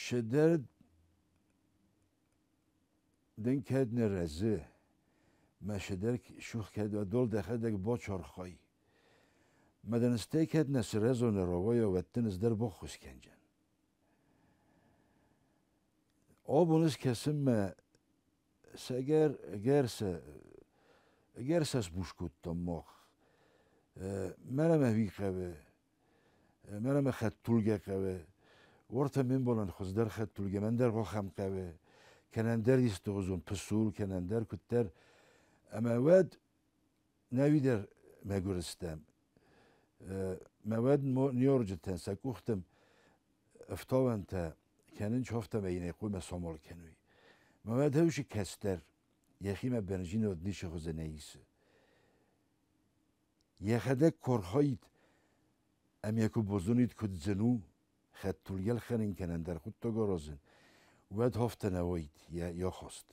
Шедер дын кӕд нӕ рӕзы, мӕ шедер шух кӕд дол дӕхӕдӕг бочорхой. Мӕ дын стӕй кӕд нӕ сырӕзон ровойо, уӕд дын ӕз дӕр боххуыс кӕнджын. Абон ӕз кӕсын мӕ сӕгӕр гӕрсӕ гӕрсӕ сбуш кодтам мах. Мӕнӕ ви хъӕуы, мӕнӕ хӕдтулгӕ хъӕуы. Уартӕ ме мбалӕн хуыздӕр хӕдтулгӕ, мӕн дӕр ахӕм хъӕуы. Кӕнӕ ӕндӕр истыгъуызон пысул, кӕнӕ ӕндӕр куыддӕр. Ӕмӕ уӕд нӕуи дӕр мӕгуыр стӕм. Мӕ уӕд ниорджытӕн сӕ къухтӕм ӕфтауӕнтӕ кӕнын чофтӕмӕ йын хъуамӕ самал кӕной. Мӕ уӕд хӕусы кӕстӕр йӕхимӕ бензинод ницы хуызы нӕ исы. Йӕхӕдӕг куы архайид ӕмӕ куы базонид, куыд зын у хӕдтулгӕ ӕлхӕнын кӕнӕ ӕндӕр хъуыддаг аразын, уӕд афтӕ нӕ уаид йӕ ахаст.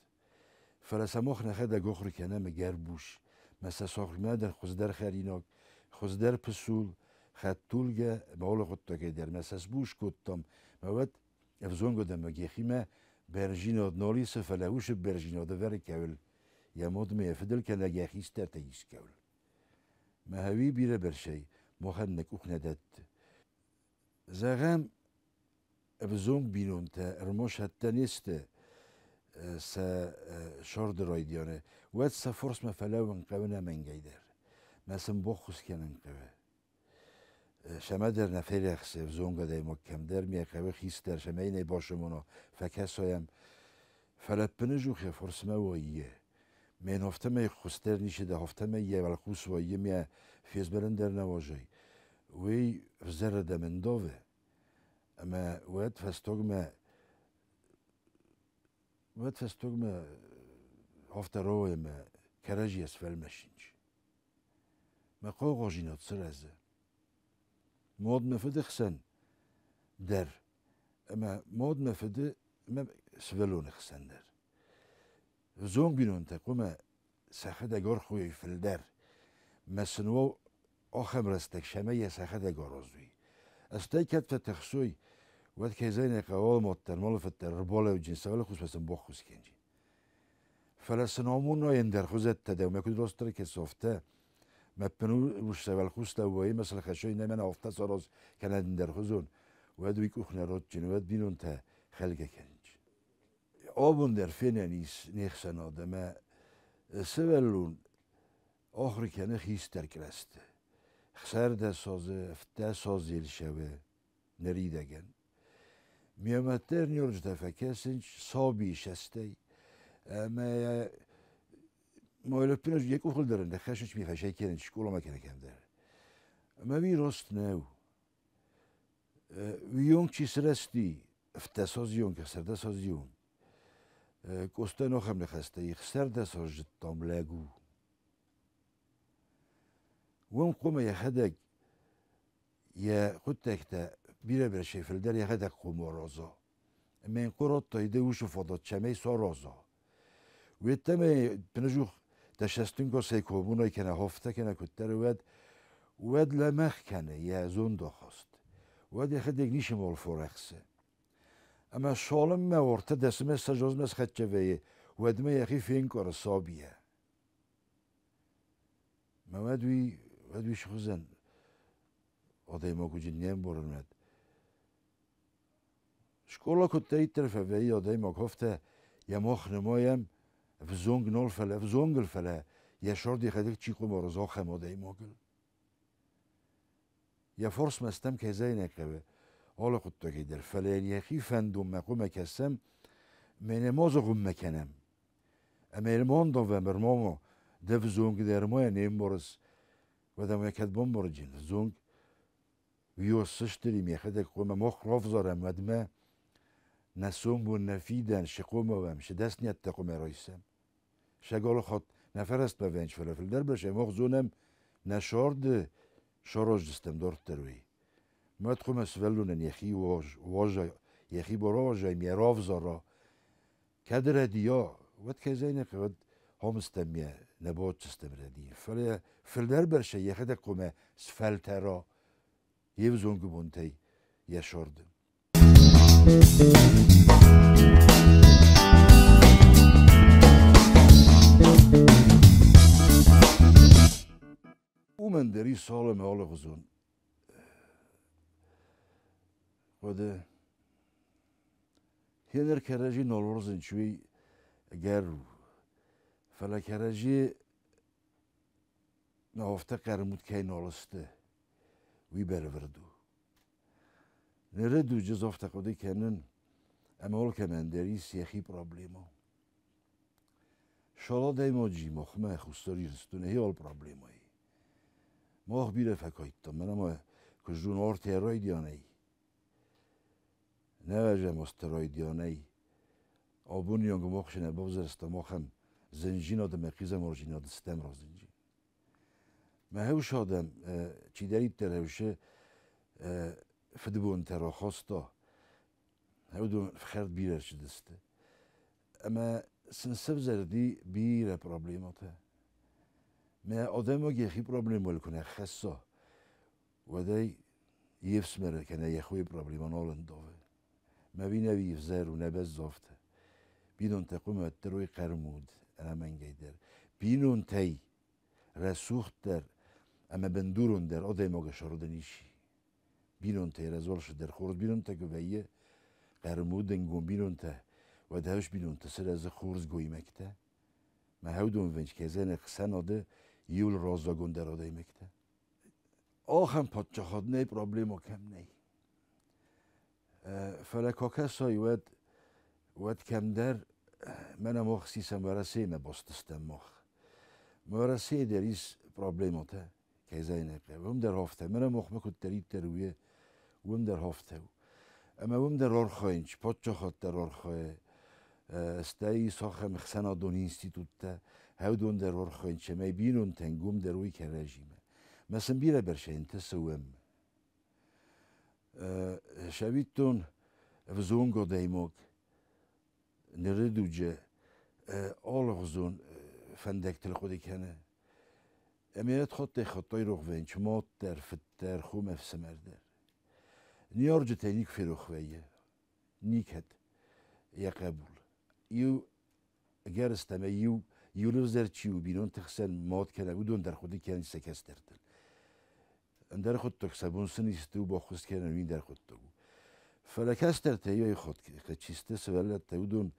Фӕлӕ сӕ мах нӕхӕдӕг ахуыр кӕнӕм ӕгӕр бус, мӕ сӕ сахуырмӕ дӕр хуыздӕр хӕринаг, хуыздӕр пысул, хӕдтулгӕ ӕмӕ алы хъуыддагӕй дӕр мӕ сӕ сбус кодтам, мӕ уӕд ӕвзонг адӕмаг йӕхимӕ бӕрзинад нал исы, фӕлӕ уыцы бӕрзинад ӕвӕры кӕуыл, йӕ мадмӕ, йӕ фыдыл кӕнӕ йӕ хистӕртӕй искӕуыл. Мӕ хӕуи бирӕ бӕрцӕй махӕн нӕ къух нӕ дӕтты. Зӕгъӕм, ӕвзонг бинонтӕ ӕрмӕст не сты сӕ сӕрды райдианы, уӕд сӕ фарсмӕ фӕлӕууын хъӕуы ӕнӕмӕнгӕй дӕр. Мӕ сын баххуыс кӕнын хъӕуы. Сӕмӕдӕр нӕ ферӕхсы ӕвзонг адӕймаг кӕмдӕр, ме хъӕуы хистӕр, цӕмӕй нӕ басомона, фӕкӕса йӕм. Фӕлӕ ӕппынӕдзух йӕ фарсмӕ вӕййы. Мен афтӕмӕй хуыздӕр ницы дӕ, афтӕмӕй йӕ уӕлхъус вӕййы ме фезмӕлын дӕр нӕ уарзай. Уый ӕвзӕр адӕм ӕндавы. Ӕмӕ уӕд фӕстагмӕ афтӕ рауайы ӕмӕ кӕрӕдзийӕ сфӕлмӕсынц. Мӕ хъогъозинад сырӕзы. Мад мӕ фыды хсӕн дӕр ӕмӕ мад мӕ фыды ӕмӕ сывӕллоны хсӕн дӕр. Ӕвзонг бинонтӕ хъуамӕ сӕхӕдӕг архайой фылдӕр. Мӕ сын уа ахӕм рӕстӕг, цӕмӕй йӕ сӕхӕдӕг аразой. Стӕй кӕд фӕтыхсой, уӕд кӕй зӕгъын ӕй хъӕуы, алы мад дӕр, алы фыд дӕр ӕрбалӕуджын, сӕ уӕлхъусмӕ сын баххуыс кӕнджын. Фӕлӕ сын амоной ӕндӕр хуызӕттӕ дӕумӕ куыд растдӕр кӕсы, афтӕ. Мӕ ус сӕ уӕлхъус лӕууой ӕмӕ сыл хӕссой, нӕ мӕн афтӕ сараз кӕнӕ ӕндӕрхуызон, уӕд уый къух нӕ ратджын, уӕд бинонтӕ хӕлгӕ кӕнынц. Абон дӕр фенӕн ис не хсӕнад ӕмӕ сывӕллон ахуыр кӕны хистӕр кълӕсты. 16 азы, 17 азы йыл ныридӕгӕн. Мемӕ ниорджытӕ фӕкӕсынц сабийы сӕстӕй ӕмӕ лӕппуйӕн йӕ къухыл дӕр ныххӕссынц ми фӕсай кӕнынц скъоламӕ кӕнӕ кӕмдӕр. Ӕмӕ уый раст нӕу. Уыйонг чи сырӕзти, 17-азы онг, 16-азы онг, Къоста ахӕм ныхӕстӕ 16 азы зыдтам лӕг у. Уым хъуамӕ йӕхӕдӕг йӕ хъуыддӕгтӕ бирӕ бӕрцӕй фылдӕр йӕхӕдӕг хъуамӕ араза. Ӕмӕ йын куы радтай ды уыцы фадат, цӕмӕй сараза. Уеддӕмӕ ӕппынӕдзух дӕ цӕстӕнгасӕй куы амонай кӕнӕ афтӕ кӕнӕ куыддӕр, уӕд лӕмӕгъ кӕны йӕ зондахаст. Уӕд йӕхӕдӕг ницӕмӕуал фӕрӕхсы. Ӕмӕ цалынмӕ ортӕ дӕсмӕ 20 азмӕ схӕццӕ вӕййы, уӕдмӕ йӕхи фенкъары сабийӕ. Мӕ уӕд уый схуызӕн адӕймаг уыди не мбарын уӕд. Скъола куыддӕриддӕр фӕвӕййы адӕймаг, афтӕ йӕ мах нымайӕм ӕвзонг нал, фӕлӕ ӕвзонгыл, фӕлӕ йӕ сӕрд йӕхӕдӕг чи хъуамӕ араза, ахӕм адӕймагыл. Йӕ фарсмӕ стӕм кӕй зӕгъын хъӕуы алы хъуыддагӕй дӕр, фӕлӕ йын йӕхи фӕндонмӕ хъуамӕ кӕсӕм, мӕнӕ ма зӕгъынмӕ кӕнӕм. Ӕмӕ ӕрмондовӕм ӕрмомо, де взонг дӕр ма йӕ не мбарыс, уӕд ӕмӕ кӕд бамбарджын, взонг уыйоссыстыри мӕхӕдӕг хъуамӕ мах равзарӕм, уӕдмӕ нӕ сомбон, нӕ фидӕн, цы хъуамӕ уӕм, цы дӕсниӕдтӕ хъуамӕ райсӕм. Сӕ галы хатт нӕ фӕрӕстмӕ вӕййынц, фӕлӕ фылдӕр бӕрцӕй мах зонӕм, нӕ сӕрды сараздзыстӕм дарддӕр уый. Мад хъуамӕ сывӕллонӕн йӕхи уаза, йӕхи барараза ӕмӕ йӕ равзара. Кӕд рӕдийа, уӕд кӕй зӕгъын ӕй хъӕуы, уӕд хомыстӕм йӕ нӕ бацыдыстӕм рӕдийын. Фӕлӕ фылдӕр бӕрцӕй йӕхӕдӕг хъуамӕ сфӕлтӕра йе взонг бонтӕй йӕ сӕрды. Уымӕн дӕр ис алы ӕмӕ алыгъуызон хъуыды. Хеныр кӕрӕдзи нал уырзынч, уый ӕгӕр у. Фӕлӕ кӕрӕдзи нӕ афтӕ хъӕрмуд кӕй нал сты, уый бӕлвырд у. Ныры дуджы ӕз афтӕ хъуыды кӕнын, ӕмӕ алкӕмӕн дӕр ис йӕхи проблемӕ. Шал адӕймаджы махмӕ Хуссар Ирыстоны хиуал проблемӕ и. Мах бирӕ фӕкодтам, мӕнӕ ма куы зон ортӕ райдианӕй. Не вӕзӕм осты райдианӕй. Абоны онг мах нӕ бавзӕрстам ахӕм зынджинад ӕмӕ хъизӕмарджинад стӕм разынджи. Мӕ хӕус адӕм чидӕриддӕр хӕусы фыдбонтӕ рахаста, уыдон фхӕрд бирӕ рцыдысты. Ӕмӕ сын сӕвзӕрди бирӕ проблемӕтӕ. Мӕ адӕймаг йӕхи проблемӕйыл куы нӕ хӕсса, уӕд ӕй йе фсымӕры кӕнӕ йӕ хойы проблемӕ нал ӕндавы. Мӕ винӕви ӕвзӕр у, нӕ бӕззы афтӕ. Бинонтӕ хъуамӕ уӕддӕр уой хъӕрмуд, ӕнӕмӕнгӕй дӕр. Бинонтӕй рӕсугъддӕр ӕмӕ бындурондӕр адӕймаг сӕрдын ис. Бинонтӕй рӕзорсдӕр хорз бинонтӕ куы вӕййы, хъӕрмуд ӕнгом бинонтӕ, уӕд хӕс бинонтӕ сырӕзы хорз гоймӕгтӕ. Мӕ хӕудонвӕнч кӕзӕн ӕхсӕнады иуыл раззагондӕр адӕймӕгтӕ. Ахӕм паддзахад нӕй, проблема кӕм нӕй. Фӕлӕ куы акӕсай, уӕд, уӕд кӕмдӕр мӕнӕ мах сисӕм Уӕрӕсеимӕ бастыстӕм мах. Уӕрӕсейы дӕр ис проблемӕтӕ, кӕй зӕгъын ӕй хъӕуы. Уым дӕр афтӕ. Мӕнӕ махмӕ куыддӕриддӕр у, уым дӕр афтӕ у. Ӕмӕ уым дӕр архайынц, паддзахад дӕр архайы, стӕй ис ахӕм ӕхсӕнадон институттӕ, уыдон дӕр архайынц, ӕмӕ бинонтӕн гом дӕр уый кӕрӕдзимӕ. Мӕ сын бирӕ бӕрсӕнтӕ цӕуӕм. Сӕвиттон ӕвзонг адӕймаг ныры дуджы алыгъуызон фӕндӕгтыл хъуыды кӕны. Ӕмӕ хаттӕй-хатт айрох вӕййынц мад дӕр, фыд дӕр, хо ӕмӕ ӕфсымӕр дӕр. Ныййарджытӕй никуы ферох вӕййы, никӕд йӕ хъӕбул. Иу ӕгӕрыстӕмӕй иу иу ӕвзӕр чи у бинонты хсӕн мад кӕнӕ уыдон дӕр хъуыды кӕнынц сӕ кӕстӕртыл. Ӕндӕр хъуыддаг сӕ бон сын исты у баххуыс кӕнын, уый ӕндӕр хъуыддаг у. Фӕлӕ кӕстӕртӕ иуӕй хатт чи сты сывӕллӕттӕ, уыдон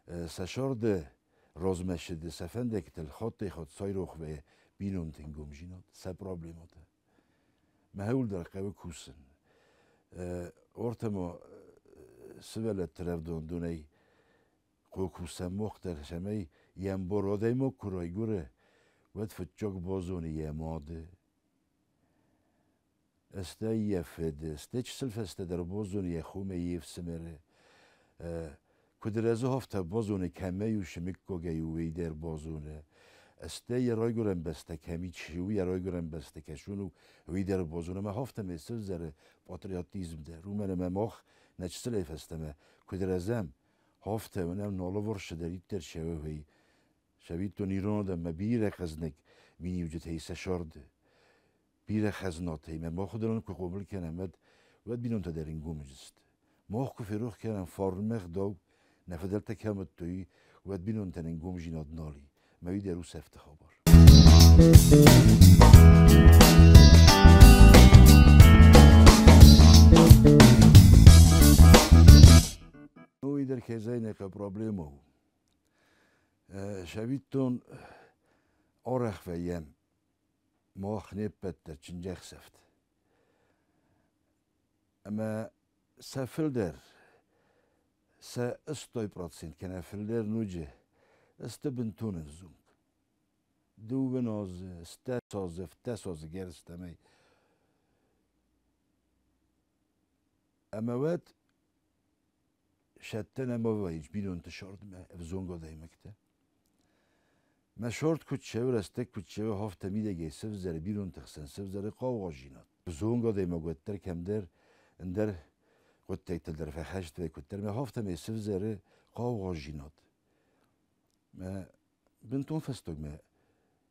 сӕ сӕрды размӕ сыды, сӕ фӕндӕгтыл хаттӕй-хатт сайрох вӕййы бинонты нгомдзинад, сӕ проблемӕтӕ. Мӕ дӕр хъӕуы кусын. Ортӕ ма сывӕллӕтты рӕвдауӕндонӕй кусӕн мох дӕр, цӕмӕй йе мбор адӕймаг куы райгуыры, уӕд фыццаг базоны йӕ мады. Стӕй йӕ фыды, стӕй чысыл фӕстӕдӕр базоны йӕ хомӕ йе фсымӕры. Куыд рӕзы, афтӕ базоны, кӕмӕй у сымыггагӕй у, уый дӕр базоны. Стӕй йӕ райгуырӕн бӕстӕ кӕм и, чи у йӕ райгуырӕн бӕстӕ, кӕсон у, уый дӕр базоны. Ӕмӕ афтӕмӕй сӕвзӕры патриотизм дӕр. Уымӕн ӕмӕ мах нӕ чысылӕй фӕстӕмӕ куыд рӕзӕм, афтӕ уынӕм налыварсы дӕриддӕр сӕуӕгӕй. Цӕвиттон, ирон адӕммӕ бирӕ хъӕзныг миниуджытӕ сӕ сӕрды. Бирӕ хӕзнатӕй мӕ мах уыдонӕн куы хъомыл кӕнӕм, уӕд, уӕд бинонтӕ дӕр ӕнгом сты. Мах куы ферох кӕнӕм фарнмӕ ӕгъдау, нӕ фыдӕлтӕ кӕм уыдтой, уӕд бинонтӕн ӕнгомдзинад нал и. Мӕ уый дӕр у сӕфты хабар. Уый дӕр хезӕйнӕ проблема у. Сӕвиттон арӕх вӕййӕм мах не ппӕт дӕр чындзӕхсӕвты. Ӕмӕ сӕ фылдӕр, сӕ 100% кӕнӕ фылдӕр ноджы сты бынтон ӕвзонг. Дыууын азы, 10 азы, 17 азы гӕрзтӕмӕй. Ӕмӕ уӕд сӕттӕн ӕмӕ вӕййынц бинонты сӕрдмӕ ӕвзонг адӕймӕгтӕ. Мӕ сорт куыд цӕуы, рӕстӕг куыд цӕуы, афтӕ мидӕгӕй сӕвзӕры бинонты хсӕн сӕвзӕры хъаугъаздзинад. Ӕвзонг адӕймаг уӕддӕр кӕмдӕр ӕндӕр хъуыддӕгтыл дӕр фӕхӕст вӕййы куыддӕр, мӕ афтӕмӕй сӕвзӕры хъаугъаздзинад. Мӕ бынтон фӕстагмӕ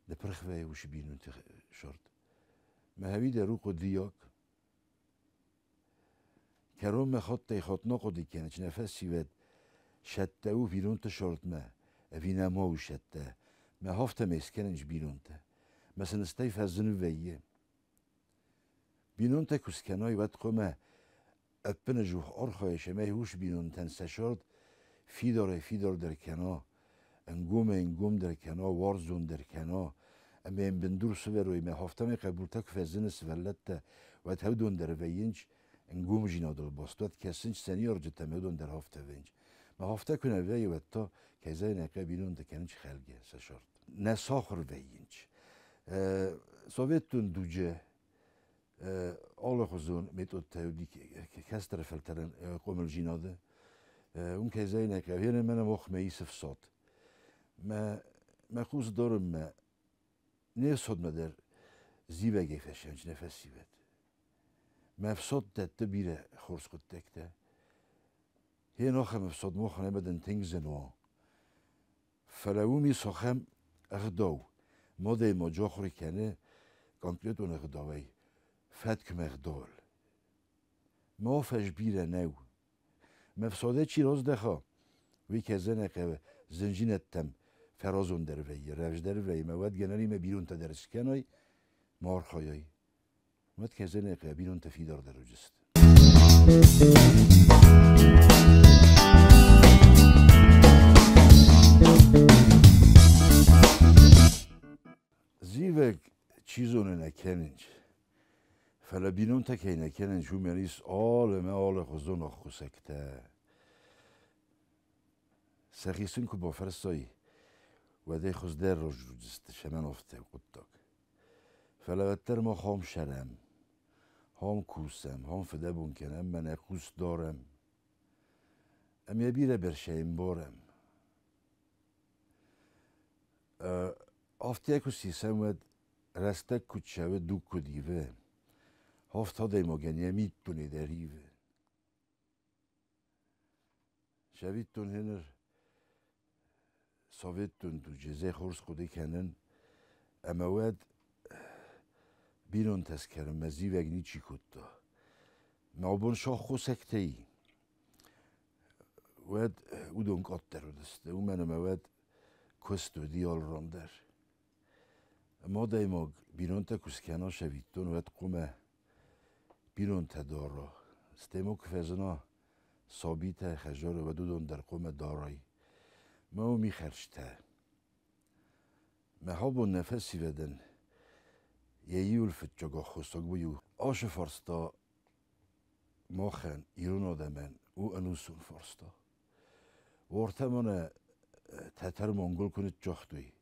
ныпырх вӕййы уыцы бинонты сорт. Мӕ хӕуи дӕр у хъуыдыйаг. Кӕронмӕ хаттӕй-хатт нӕ хъуыды кӕны, чи нӕ фӕсивӕд сӕттӕ у бинонты сортмӕ, ӕви нӕма у сӕттӕ. Мӕ афтӕмӕй скӕнынц бинонтӕ. Мӕ сын стӕй фӕзын вӕййы. Бинонтӕ куы скӕной, уӕд хъуамӕ ӕппынӕдзух архайыс ӕмӕ ус бинонтӕн сӕ сорт фидарӕй-фидардӕр кӕна, ӕнгомӕй-ӕнгомдӕр кӕна, уарзондӕр кӕна, ӕмӕ йын бындур сывӕрой, мӕ афтӕмӕй хъӕбултӕ куы фӕзыны сывӕллӕттӕ, уӕд уыдон дӕр вӕййынц ӕнгомдзинадыл баст, уӕд кӕсынц сӕ ныййарджытӕм, уыдон дӕр афтӕ вӕййынц. Мӕ афтӕ куы нӕ вӕййы, уӕд та кӕй бинонтӕ кӕнынц хӕлгӕ сӕ сорт. Нӕ сахуыр вӕййынц. Советон дуджы алыхуызон методтӕ уыди кӕстӕр фӕлтӕрӕн хъомылдзинады. Уым кӕй зӕгъинаг, мӕнӕ махмӕ ис ӕфсад. Мӕ хъус дарынмӕ не фсадмӕ дӕр зивӕгӕй фӕсӕнч нӕ фӕсивӕд. Мӕ ӕфсад дӕтты бирӕ хорз хъуыддӕгтӕ. Хе нохӕм ӕфсад мохӕн ӕмӕ дын тынг зын уа. Фӕлӕ уым ис ахӕм ӕгъдау, мадӕймаджы ахуыр кӕны конкретон ӕгъдауӕй, фӕткмӕ ӕгъдауыл. Ма фӕз бирӕ нӕу. Ме фсадӕй чи раздӕха, уый кӕдзӕнӕ хъӕуы зындзинӕдтӕм фӕразондӕр вӕййы, рӕвдздӕр вӕййы, мӕ уӕд гӕнӕнимӕ бинонтӕ дӕр скӕной, ма архайай. Уӕд кӕдзӕнӕ хъӕуы бинонтӕ фидардӕр уыдзысты. Зивӕг чи зоны нӕ кӕнынц, фӕлӕ бинонтӕ кӕй нӕ кӕнынц, уымӕн ис алы ӕмӕ алыхуызон ӕххуысӕгтӕ. Сӕхи сын куы бафӕрсой, уӕд ӕй хуыздӕр разуыдзысты сӕмӕн афтӕ хъуыддаг. Фӕлӕ уӕддӕр мах ам сӕрӕм, ам кусӕм, ам фыдӕбон кӕнӕм, мӕнӕ хъус дарӕм. Ӕмӕ бирӕ бӕрцӕй ӕмбарӕм. Афтӕ куы сисӕм, уӕд рӕстӕг куыд цӕуы, дуг куыд ивы, афтӕ адӕймагӕн йӕ миддуне дӕр ивы. Цӕвиттон ныр Советон дуджы зе хорз хъуыды кӕнын, ӕмӕ уӕд бинонтӕ скӕнынмӕ зивӕг ничи кодта. Мӕ абон саххосӕгтӕй уӕд уыдон къаддӕр уыдысты, уымӕн ӕмӕ уӕд куыст уыди алыран дӕр. Ӕмӕ адӕймаг бинонтӕ куы скӕна сӕвиттон, уӕд хъуамӕ бинонтӕ дара. Стӕй ма куы фӕзына сабитӕ, хӕдзары, уӕд уыдон дӕр хъуамӕ дарай. Мӕ уым и хӕрзтӕ. Мӕ абон нӕ фӕсивӕдӕн йӕ иуыл фыццаг аххосаг уый у. Ацы фарста махӕн, ирон адӕмӕн, у ӕнусон фарста. Уортӕ мӕнӕ тӕтӕр-монгол куы ныццагътой,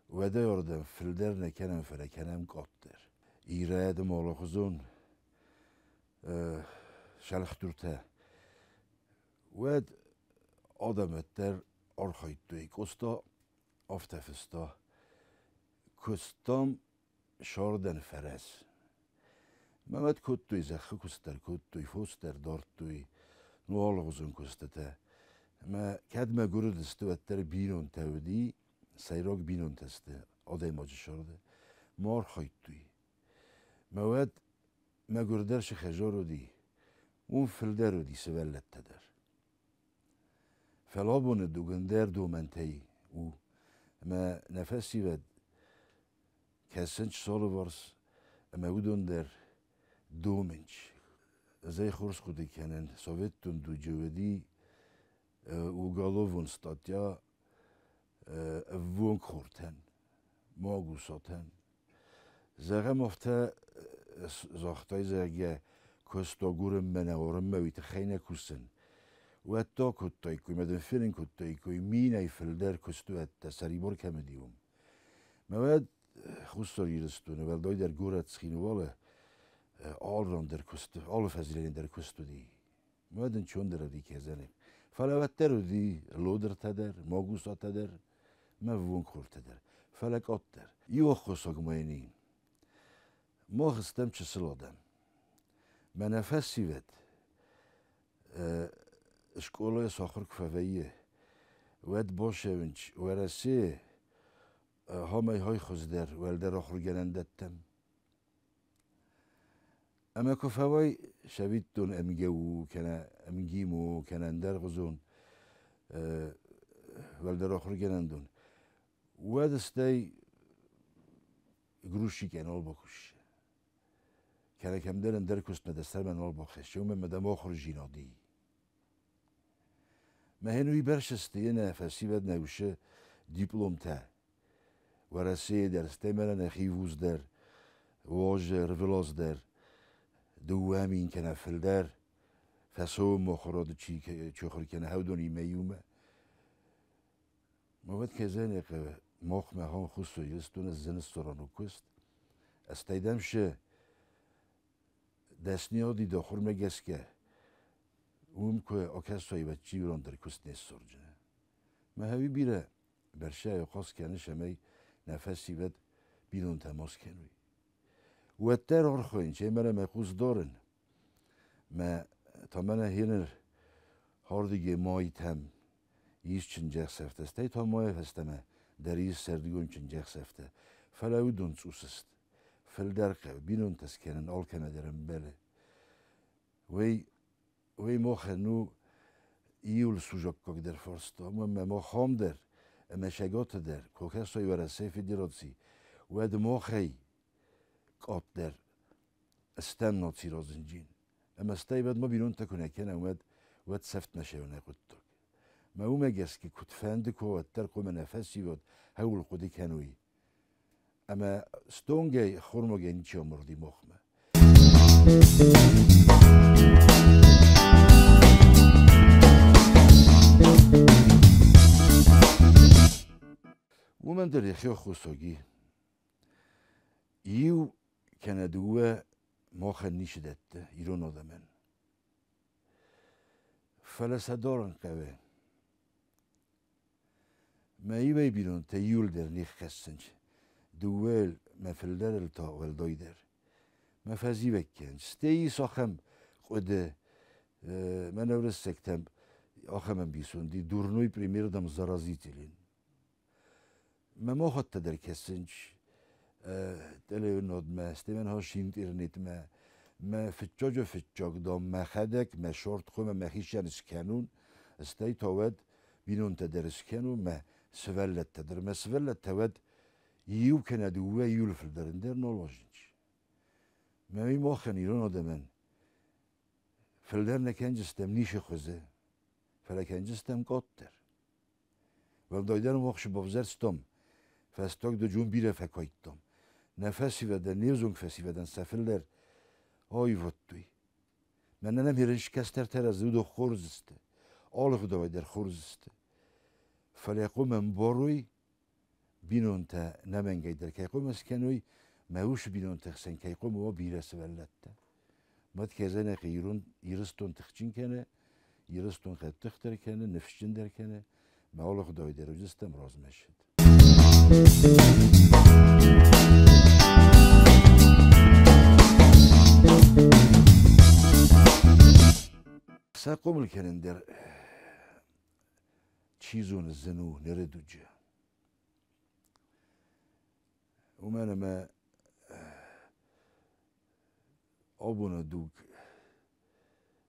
уӕдӕй ардӕм фылдӕр нӕ кӕнӕм, фӕлӕ кӕнӕм къаддӕр. Ирӕ адӕм алыхуызон сӕлхдуртӕ. Уӕд адӕм уӕддӕр архайдтой. Къоста афтӕ фыста: Куыстам сӕрдӕн фӕрӕз. Мӕ мад кодтой зӕххы куыст дӕр кодтой, фос дӕр дардтой, ну алыгъуызон куыстытӕ. Ӕмӕ кӕд мӕгуыр уыдысты, уӕддӕр бинонтӕ уыди, сӕйраг бинонтӕ сты адӕймаджы сӕрды. Ма архайдтой. Мӕ уӕд мӕгуырдӕр цы хӕдзар уыди, уым фылдӕр уыди сывӕллӕттӕ дӕр. Фӕлӕ абоны дуг ӕндӕр домӕнтӕй у, ӕмӕ нӕ фӕсивӕд кӕсынц алыварс ӕмӕ уыдон дӕр домынц. Ӕз ӕй хорз хъуыды кӕнын, советон дуджы уыди уголовон статья ӕввонгхортӕн, магусатӕн. Зӕгъӕм, афтӕ загътай, зӕгъгӕ, куыст агурынмӕ нӕ уырынмӕ уый тыххӕй нӕ кусын. Уӕд та кодтаиккой, мӕ дын фенын кодтаиккой минӕй фылдӕр куыстуӕттӕ сӕрибар кӕм уыди, уым. Мӕ уӕд Хуссар Ирыстоны, уӕлдайдӕр горӕт Цхинвалы алыран дӕр куыст, алы фӕзилӕны дӕр куыст уыди. Уӕд ын чондӕр ӕви кезӕне. Фӕлӕ уӕддӕр уыди лодыртӕ дӕр, магусатӕ дӕр, мӕ ввонгхортӕ дӕр. Фӕлӕ къаддӕр. Иу аххосаг ма йын и. Мах стӕм чысыл адӕм. Мӕнӕ фӕсивӕд скъолайы сахуыр куы фӕвӕййы, уӕд бацӕуынц Уӕрӕсейы ахӕмӕй хуыздӕр уӕлдӕр ахуыргӕнӕндӕттӕм. Ӕмӕ куы фӕуай сӕвиттон МГУ кӕнӕ МГИМО кӕнӕ ӕндӕргъуызон уӕлдӕр ахуыргӕнӕндон, уӕд стӕй грузчикӕй нал бакуссы. Кӕнӕ кӕмдӕр ӕндӕр куыстмӕ дӕ сӕрмӕ нал бахӕссы, уымӕн ӕмӕ дӕм ахуырдзинад и. Мӕхен уыйбӕрц сты нӕ фӕсивӕд нӕ усы дипломтӕ. Уӕрӕсейы дӕр, стӕй мӕнӕ нӕхи вуз дӕр, уоз ӕрвылаз дӕр 2000 кӕнӕ фылдӕр фӕцӕуы мохороды чи чохыр кӕнӕ хӕудонимӕ иумӕ. Мовӕд кезене мохмӕ хон хусу Ирыстоны зынысторону куыст. Стӕй дӕм шы дӕсниоди дохурмӕ гӕсгӕ уым куы окӕсой вӕччиурон дӕр куыст не ссорджыны. Мӕ хӕви бирӕ бӕрсӕй хос кӕныс ӕмӕй нӕ фӕсивӕд бинонтӕ мос кӕнуй. Уӕддӕр орхойн, чемӕрӕ мӕ хъус дорын. Мӕ тамӕнӕ хиныр хордиге мойтӕм ис чынджӕхсӕвтӕ, стӕй та мойы фӕстӕмӕ дӕр ис сӕрдыгон чынджӕхсӕвтӕ. Фӕлӕ уыдон цъус сты. Фылдӕр хъӕуы бинонтӕ скӕнын алкӕмӕ дӕр ӕмбӕлы. Уый мохӕн у июл сужоккаг дӕр фарста, ӕмӕ мохам дӕр ӕмӕ сӕгаты дӕр, куы кӕсой Уӕрӕсейы Федераци, уӕд мохӕй къаддӕр стӕм наци разынджин. Ӕмӕ стӕй уӕд ма бинонтӕ куы нӕ кӕнӕм, уӕд сӕфтмӕ сӕуынӕ хъуыддаг. Мӕ уымӕ гӕсгӕ куыдфӕнды куы уӕддӕр хъуамӕ нӕ фӕсивӕд хӕуыл хъуыды кӕной. Ӕмӕ стонгӕй хормагӕй ничи амарди махмӕ. Уымӕн дӕр йӕхи аххосаг и. Иу кӕнӕ дыууӕ махӕн ницы дӕтты ирон адӕмӕн. Фӕлӕ сӕ дарын хъӕуы. Мӕ иуӕй бинонтӕ иуылдӕр ниххӕссынц, дыууӕйыл мӕ фылдӕрыл та уӕлдайдӕр. Мӕ фӕзивӕг кӕнынц. Стӕй ис ахӕм хъуыды, мӕнӕ уырыссӕгтӕм ахӕм ӕмбисонд и, дурной пример дам заразителен. Мӕ мохӕттӕ дӕр кӕсынц телеуынодмӕ, стӕй мӕ ныхас интернетмӕ. Мӕ фыццаджы фыццаг, дам, мӕхӕдӕг мӕ шортхъумӕ мӕхицӕн скӕнун, стӕй та уӕд бинонтӕ дӕр скӕнун, мӕ сывӕллӕттӕ дӕр. Мӕ сывӕллӕттӕ уӕд иу кӕнӕ дыууӕ июлы фылдӕр ӕндӕр нал уарзынц. Мӕ уый махӕн, ирон адӕмӕн, фылдӕр нӕ кӕндзыстӕм ницы хуызы, фӕлӕ кӕндзыстӕм къаддӕр. Уӕлдайдӕр мах бавзӕрстам, фӕстаг дуджы бирӕ фӕкодтам. Нӕ фӕсивӕдӕн, не взонг фӕсивӕдӕн сӕ фылдӕр аивгъуыдтой. Мӕнӕ нӕм ерыс кӕстӕртӕ рӕзы, хорз сты. Алы гъдауӕй дӕр хорз сты. Фӕлӕ хъуамӕ ӕмбарой, бинонтӕ нӕмӕнгӕй дӕр кӕй хъуамӕ скӕной, мӕ усы бинонты хсӕн кӕй хъуамӕ уа бирӕ сывӕллӕттӕ. Мад кӕзӕнӕхи ирон Ирыстон тыхджын кӕны, Ирыстон хъӕддыхдӕр кӕны, ныфсджындӕр кӕны, мӕ алы гъдауӕй дӕр уыдзыстӕм размӕ ссыд. Сӕ хъомыл кӕнын дӕр чи зоны зын у ныры дуджы. Уымӕн ӕмӕ абоны дуг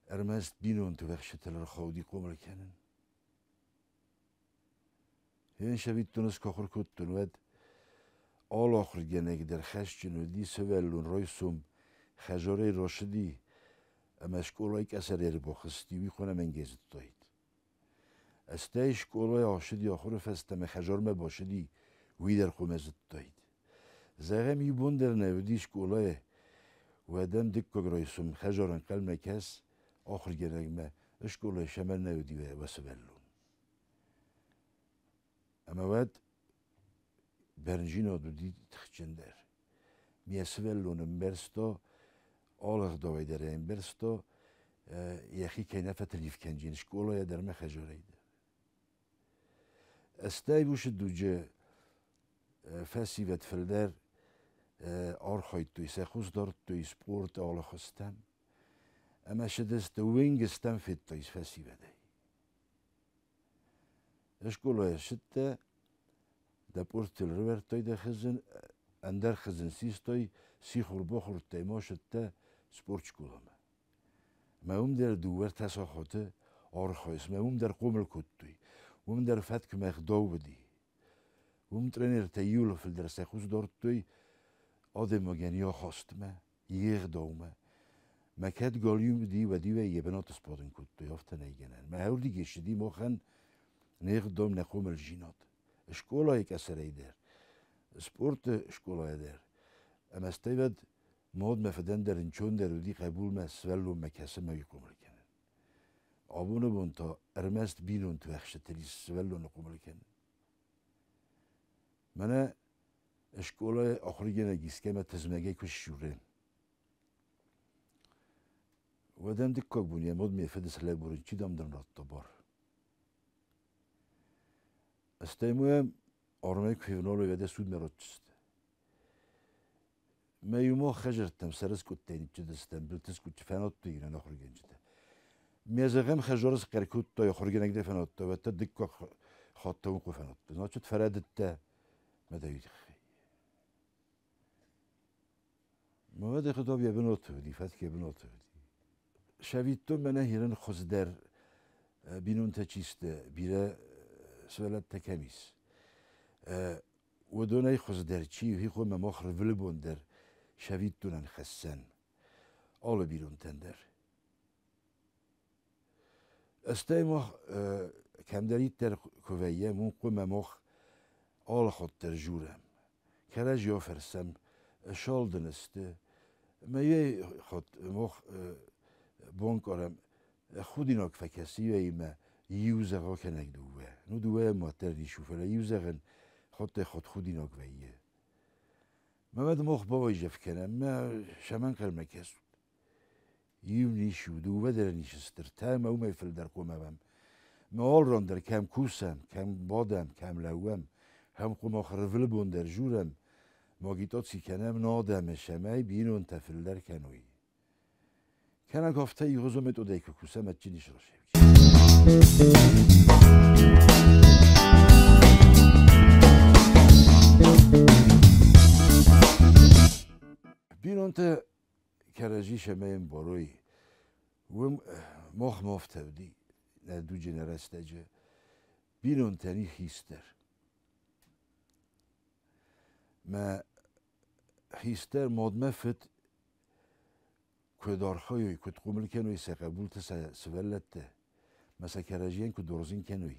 ӕрмӕст бинонты вӕхсытыл ӕрхауди хъомыл кӕнын. Йе сӕвиттон ӕз куы ахуыр кодтон, уӕд алы ахуыргӕнӕг дӕр хӕсджын уыди сывӕллон райсом хӕдзарӕй рацыди ӕмӕ скъолайы къӕсӕрӕй ӕрбахызти, уый хъуамӕ мӕнгӕй зыдтаид. Стӕй скъолайы ацыди ахуыры фӕстӕмӕ хӕдзармӕ бацыди, уый дӕр хъуамӕ зыдтаид. Зӕгъӕм, иу бон дӕр нӕ уыди скъолайы, уӕд ӕм дыккаг райсом хӕдзар ӕнхъӕлмӕ кӕс ахуыргӕнӕгмӕ, скъолайы сӕмӕн нӕ уыди уӕ сывӕллон. Ӕмӕ уӕд бӕрнджинад уыди тыхджындӕр. Ме сывӕллон ӕмбӕрста, алы ӕгъдауӕй дӕр ӕмбӕрста, йӕхи кӕй нӕ фӕтылиф кӕнджын скъолайӕ дӕр ӕмӕ хӕдзарӕй дӕр. Стӕй уыцы дуджы фӕсивӕд фылдӕр архайдтой, сӕ хъус дардтой спорты алы хуызтӕм ӕмӕ цыдысты уынгыстӕм федтой фӕсивӕдӕй. Скъолайы ссыдтӕ, дӕ пъуртыл ӕрӕвӕрдтой дӕ хызын, ӕндӕр хызын систой, сихор бахордтай ма ссыдтӕ. Спортскъоламӕ. Мӕ уым дӕр дыууӕ-ӕртӕ сахаты архайыс, мӕ уым дӕр хъомыл кодтой, уым дӕр фӕткмӕ ӕгъдау уыди. Уым тренертӕ иуыл фылдӕр сӕ хъус дардтой адӕймагӕн йӕ ахастмӕ, йе гъдаумӕ. Мӕ кӕд галиу уыди, уӕд-иу ӕй йӕ бынаты сбадын кодтой, афтӕ нӕй гӕнӕн. Мӕ ӕрдыгӕй ссыди махӕн не гъдау, нӕ хъомылдзинад. Скъолайы къӕсӕрӕй дӕр, спорты скъолайӕ дӕр. Ӕмӕ стӕй уӕд мад мӕ фыдӕн дӕр ӕнцондӕр уыди хъӕбулмӕ, сывӕллонмӕ кӕсынмӕ уый хъомыл кӕнын. Абоны бон та ӕрмӕст бинонты ӕхстытыл ис сывӕллоны хъомыл кӕнын. Мӕнӕ скъолайы ахуыргӕнӕг искӕмӕ тызмӕгӕй куы ссурӕм, уӕд ӕм дыккаг бон йӕ мад ме фыды слӕбурын, чи дам дын радта бар? Стӕй мӕм армӕй куы февналой, уӕд судмӕ ратдзысты. Мӕ иумӕ хӕдзӕрттӕм сӕрыскъуыдтӕй ныццыдыстӕм, былтыскъуыдты фӕнадтой нӕ ахуыргӕнджытӕ. Ме зӕгъӕм хӕдзары схъӕр кодтой, ахуыргӕнӕг дӕ фӕнадта, уӕдта дыккаг хатт уым куы фӕнадта. Значит, фӕрӕдыдтӕ мӕ дӕ тыххӕй. Мӕ дӕ хъуыдав йӕ бынаты уыди, фӕтк йӕ бынаты уыди. Сӕвиттон мӕнӕ хирӕн хуыздӕр бинонтӕ чи сты, бирӕ сывӕллӕттӕ кӕм ис. Уыдонӕй хуыздӕр чи у, хихонмӕ мах ӕрвылбон дӕр сӕвиттонӕн хӕссӕн алы бинонтӕн дӕр. Стӕй мах кӕмдӕриддӕр куы вӕййӕм, уым хъуамӕ мах алы хатт дӕр журӕм. Кӕрӕдзи афӕрсӕм, салдын сты. Мӕ хатт мах банкъарӕм, худинаг фӕкӕсы иуӕй-мӕ иу зӕгъа кӕнӕг дыууӕ. Ну, дыууӕ ма дӕр ис у, фӕлӕ иу зӕгъын хаттӕй-хатт худинаг вӕййы. Мӕ мад мах бауайдзӕф кӕнӕм, мӕ сӕм ӕнхъӕлмӕ кӕсут. Иу низ у, дыууӕ дӕр низ стыртӕ ӕмӕ уымӕй фылдӕр хъуамӕ Мӕ алран дӕр кӕм кусӕм, кӕм бадӕм, кӕм лӕууӕм, кӕм хъуамӕ ӕрвылбон дӕр журӕм, магитаци кӕнӕм нӕ адӕмы, цӕмӕй бинонтӕ фылдӕр кӕной. Кӕнӕг афтӕ игъуызы методӕй куы кусӕм, адджын ис Бинонтӕ кӕрӕдзи цӕмӕй ӕмбарой, уым махмӕ афтӕ уыди нӕ дуджы, нӕ рӕстӕджы. Бинонтӕн и хистӕр. Мӕ хистӕр мадмӕ фыд куыд архайой, куыд хъомыл кӕной сӕ хъӕбулты, сӕ сывӕллӕтты, мӕ сӕ кӕрӕдзийӕн куыд уарзын кӕной,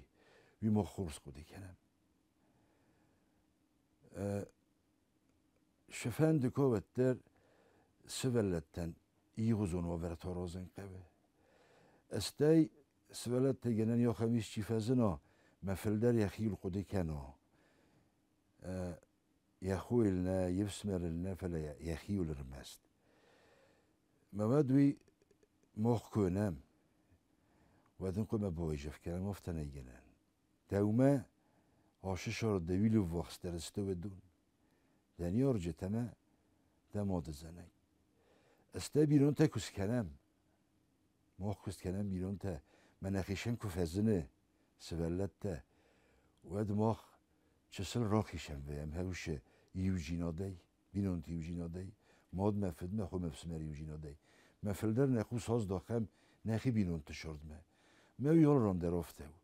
уый мах хорз хъуыды кӕнӕм. Сыфӕнды куы уӕддӕр сывӕллӕттӕн игъуызон уавӕртӕ аразын хъӕуы. Стӕй сывӕллӕттӕ гӕнӕн ахӕм исчи фӕзына, мӕ фылдӕр йӕхиуыл хъуыды кӕна. Йӕ хойыл нӕ, йе фсымӕрыл нӕ, фӕлӕ йӕхиуыл ӕрмӕст. Мӕ уӕд уый мах куы уынӕм, уӕд ын хъуамӕ байзӕф кӕнӕм, афтӕ нӕй гӕнӕн. Дӕумӕ ашы сӕр дӕуил ӕввахсдӕр сты уыдон. Дӕ ныййарджытӕ мӕ дӕ мады зӕнӕг. Стӕй бинонтӕ куы скӕнӕм, мах куы скӕнӕм бинонтӕ, мӕ нӕхицӕн куы фӕзыны сывӕллӕттӕ, уӕд мах чысыл рахицӕн вӕййӕм хӕусы иудзинадӕй, бинонты иудзинадӕй, мад мӕ фыд, мӕ хо ме фсымӕр иудзинадӕй. Мӕ фылдӕр нӕ хъус аздахӕм нӕхи бинонты сырдмӕ. Мӕ уый алыран дӕр афтӕ у.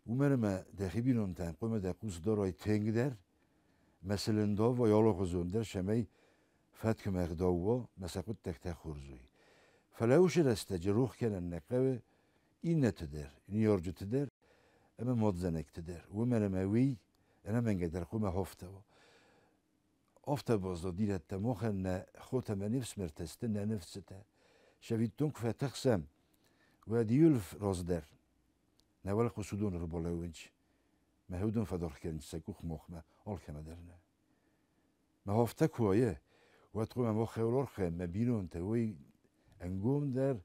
Уымӕн ӕмӕ дӕхи бинонтӕн хъуамӕ дӕ хъус дарай тынгдӕр, мӕ сылындавай алыгъуызон дӕр, цӕмӕй фӕткмӕ ӕгъдау уа, мӕ сӕ хъуыддӕгтӕ хорз уой. Фӕлӕ уыцы рӕстӕджы рох кӕнын нӕ хъӕуы иннӕты дӕр, ныййарджыты дӕр ӕмӕ мадзӕнӕгты дӕр. Уымӕн ӕмӕ уый ӕнӕмӕнгӕй дӕр хъуамӕ афтӕ уа. Афтӕ баззад ирӕттӕ махӕн нӕ хотӕ мӕ не фсымӕртӕ сты, нӕ ныфсытӕ. Сӕвиттон куы фӕтыхсӕм, уӕд иуыл раздӕр нӕ уӕлхъус уыдон ӕрбалӕууынц. Мӕ уыдон фӕдаргъ кӕнынц сӕ къух махмӕ, алкӕмӕ дӕр нӕ. Мӕ афтӕ куы уайы, уӕд хъуамӕ мах хъӕуыл мӕ бинонтӕ уый ӕнгомдӕр,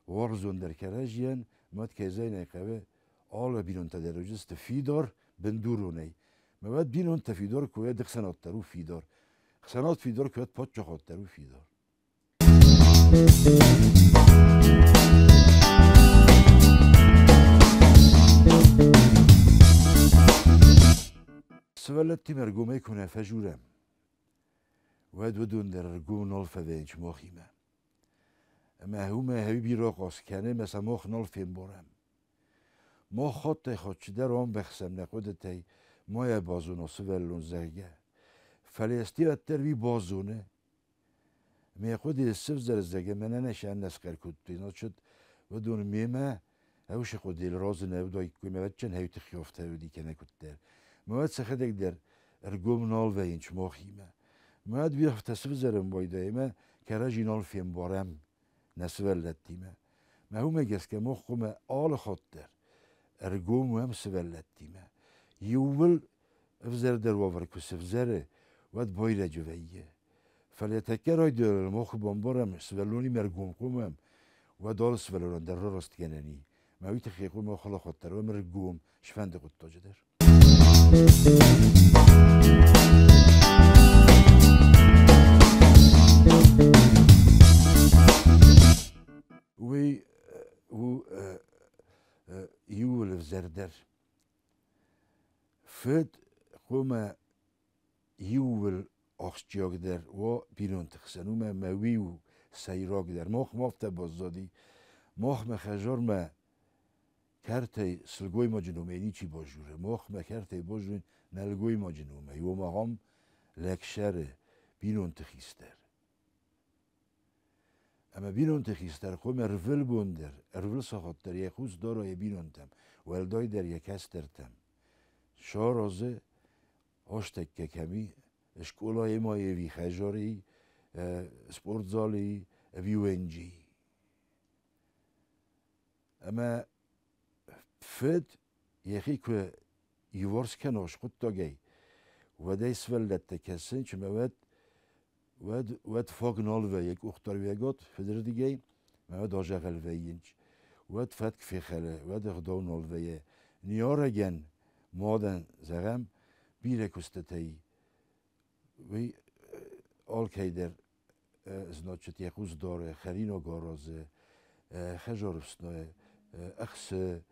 уарзондӕр кӕрӕдзийӕн, мад кӕй зӕгъын хъӕуы, алы бинонтӕ дӕр уыдысты фидар, бындуронӕй. Мӕ уӕд бинонтӕ фидар куы уӕд ӕхсӕнад дӕр у фидар. Ӕхсӕнад фидар куы уӕд паддзахад дӕр у фидар. Сывӕллӕттимӕ ӕргомӕй куы нӕ фӕжурӕм, уӕд уыдон дӕр ӕргом нал фӕвӕййынц махимӕ. Ӕмӕ уымӕ бирӕ кӕны, ӕмӕ сӕ мах нал фембарӕм. Мах хаттӕй-хатт чидӕр ӕмбӕхсӕм нӕ хъуыдытӕй, ма йӕ базона сывӕллон, зӕгъгӕ. Фӕлӕ ӕстиуӕддӕр уый базоны. Ӕмӕ йӕ хъуыдыйы сывзӕры, зӕгъгӕ, мӕнӕ нӕ сӕ схъӕр кодтой, значит, уыдон мемӕ ӕвсы хъуыдыйыл разы нӕ уыдаиккой, мӕ ӕвӕццӕгӕн хӕйты хиафтӕ уыди кӕнӕ куыддӕр. Мӕ уӕд сӕхӕдӕг дӕр ӕргом нал вӕййынц махимӕ. Мӕ уӕд бирӕгътӕ сывзӕрын байдайы ӕмӕ кӕрӕдзи нал фембарӕм нӕ сывӕллӕттимӕ. Мӕ уымӕ гӕсгӕ мах хъуамӕ алы хатт дӕр ӕргом уӕм сывӕллӕттимӕ. Иууыл ӕвзӕрдӕр уавӕр куы сывзӕры, уӕд байрӕджы вӕййы. Фӕлӕ тӕккӕ райдианы мах куы бамбарӕм, сывӕллонимӕ ӕргом хъуамӕ уӕм, уӕд алы сывӕллонӕн дӕр рарастгӕнӕн и. Мӕ уый тыххӕй хъуамӕ алы хатт дӕр уӕм ӕргом сфӕнды хъуыддаджы дӕр. Уый у иууыл ӕвзӕрдӕр. Фыд хъуамӕ иууыл ахсджиагдӕр уа бинонты хсӕн, уымӕ ӕмӕ уый у сӕйрагдӕр. Махмӕ афтӕ баззади, махмӕ хӕдзармӕ кӕртӕй сылгоймаджы номӕй ничи баззуры, махмӕ кӕртӕй баззурын нӕлгоймаджы номӕй, ома ахӕм лӕгсӕры бинонты хистӕр. Ӕмӕ бинонты хистӕр хъуамӕ ӕрвылбон дӕр, ӕрвылсахат дӕр йӕ хъус дара йӕ бинонтӕм, уӕлдайдӕр йӕ кӕстӕртӕм. Саразы азтӕккӕ кӕми, скъолайы ма ӕви хӕдзары, спортзалы ӕви уӕнджы. Ӕмӕ фыд йӕхи куы иуварс кӕна хъуыддагӕй, уӕд ӕй сывӕллӕттӕ кӕсын, чымӕ уӕд уӕд фаг нал вӕййы къухдариуӕгад фыдырдыгӕй, ӕмӕ уӕд азӕгъӕл вӕййынц. Уӕд фӕтк фехӕлы, уӕд ӕгъдау нал вӕййы. Ныййарӕгӕн, мадӕн, зӕгъӕм, бирӕ куыстытӕй уый алкӕй дӕр значит, йӕ хъус дары, хӕринаг аразы, хӕдзар ӕфснайы, ӕхсы,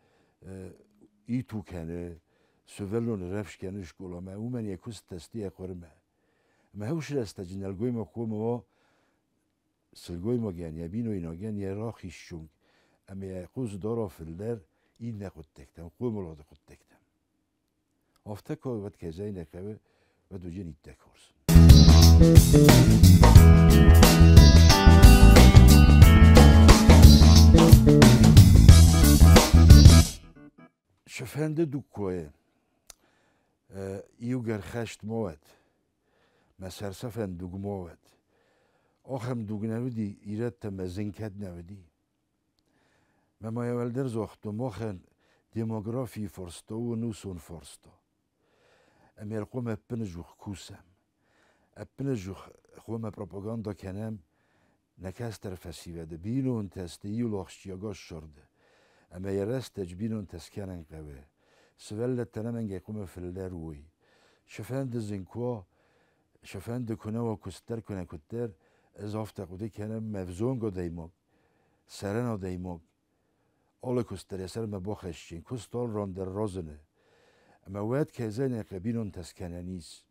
иту кӕны, сывӕллоны рӕвдз кӕны скъоламӕ, уымӕн йӕ куыст тӕсты йӕ хъуырмӕ. Ӕмӕ уыцы рӕстӕджы нӕлгоймаг хъуамӕ уа сылгоймагӕн, йӕ бинойнагӕн йӕ рахиз цонг ӕмӕ йӕ хъус дара фылдӕр иннӕ хъуыддӕгтӕм, хъомылады хъуыддӕгтӕм. Афтӕ куы уӕд кӕй нӕ хъӕуы, уӕд уыджын иттӕг хорз. Цыфӕнды дуг куы иугӕр хӕст ма уӕд, мӕ сӕрсӕфӕн дуг ма уӕд. Ахӕм дуг нӕ уыди, ирӕттӕ мӕ зын кӕд нӕ уыди. Мӕ ма йӕ уӕлдӕр загътон, махӕн демографийы фарста у ӕнусон фарста. Ӕмӕ хъуамӕ ӕппынӕдзух кусӕм. Ӕппынӕдзух хъуамӕ пропаганда кӕнӕм нӕ кӕстӕр фӕсивӕды, бинонтӕ сты иу ахсджиаг ссарды. Ӕмӕ йӕ рӕстӕджы бинонтӕ скӕнын хъӕуы. Сывӕллӕттӕ ӕнӕмӕнгӕй хъуамӕ фылдӕр уой. Цыфӕнды зын куы уа, цыфӕнды куы нӕ уа куыст дӕр, куы нӕ куыддӕр, ӕз афтӕ хъуыды кӕнын, мӕ взонг адӕймаг, сӕрӕн адӕймаг, алы куыст дӕр йӕ сӕрмӕ бахӕсджын, куыст алы ран дӕр разыны. Ӕмӕ уӕд кӕй зӕгъын бинонтӕ скӕнӕн ис.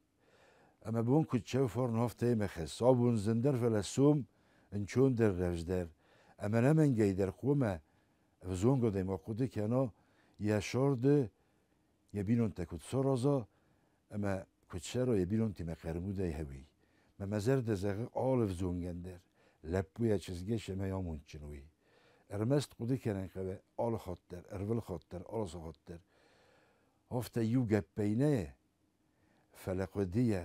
Ӕмӕ бон куыд цӕуы фарн, афтӕ йемӕ хӕсс. Абон зындӕр, фӕлӕ сом ӕнцондӕр, рӕвдздӕр. Ӕмӕ ӕнӕмӕнгӕй дӕр хъуамӕ ӕвзонг адӕймаг хъуыды кӕна, йӕ сӕрды йӕ бинонтӕ куыд сараза ӕмӕ куыд цӕра йӕ бинонтимӕ хъӕрмудӕй хӕуый. Мӕ мӕ зӕрдӕ зӕгъы алы ӕвзонгӕн дӕр, лӕппуйӕ чызгӕй ӕмӕ амондджын уый. Ӕрмӕст хъуыды кӕнын хъӕуы алы хатт дӕр, ӕрвылхатт дӕр, алы сахат дӕр. Афтӕ иу гӕппӕй нӕ, фӕлӕ хъуыдыйӕ.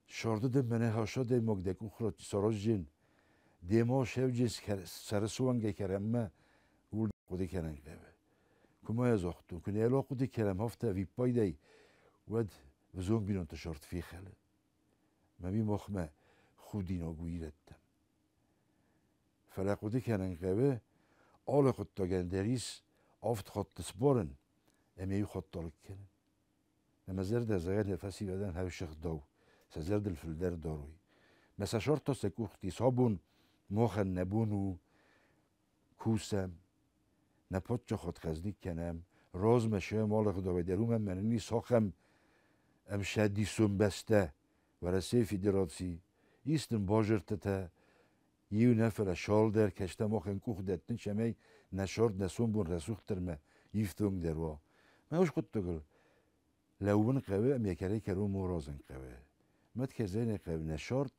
Сӕрды дын мӕнӕ хӕс адӕймаг дӕ къух саразджын, демӕ сӕвджын сӕрысуангӕй кӕрӕнмӕ ууыл хъуыды кӕнын хъӕуы. Куы ма йӕ загътон, куы нӕ йыл ахъуыды кӕнӕм афтӕ ӕвиппайдӕй, уӕд взонг бинонты сӕрд фехӕлы. Мӕ ми махмӕ худинаг у ирӕттӕм. Фӕлӕ хъуыды кӕнын хъӕуы, алы хъуыддагӕн дӕр ис авд хатты сбарын ӕмӕ иу хатт алыг кӕнын. Ӕмӕ зӕрдӕ зӕгъӕд нӕ фӕсивӕдӕн хӕвсыгъдау, сӕ зӕрдыл фылдӕр дарой. Мӕ сӕ сӕртӕ сӕ къухти сабон махӕн нӕ бон у кусӕм, нӕ паддзахад хъӕздыг кӕнӕм, размӕ сӕм алыгъдауӕй дӕр уымӕн мӕнӕн ис ахӕм ӕмсӕдисон бӕстӕ, Уӕрӕсейы Федераци, ис нын базыртытӕ. Иу нӕ, фӕлӕ шалдӕр кӕстӕ махӕн къух дӕттын, цӕмӕй нӕ сӕрд, нӕ сомбон рӕсугъддӕрмӕ ифтонгдӕр уа. Мӕ ус хъуыддагыл лӕууын хъӕуы ӕмӕ йӕ кӕрӕй-кӕронмӕ аразын хъӕуы. Мад хӕдзарӕй хъӕуы нӕ сӕрд,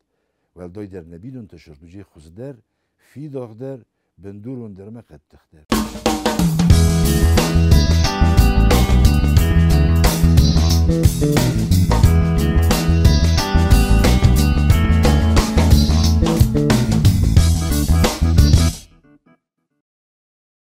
уӕлдайдӕр нӕ бинонты сӕрд уыди хуыздӕр, фидагдӕр, бындурондӕр ӕмӕ хъӕддыхдӕр.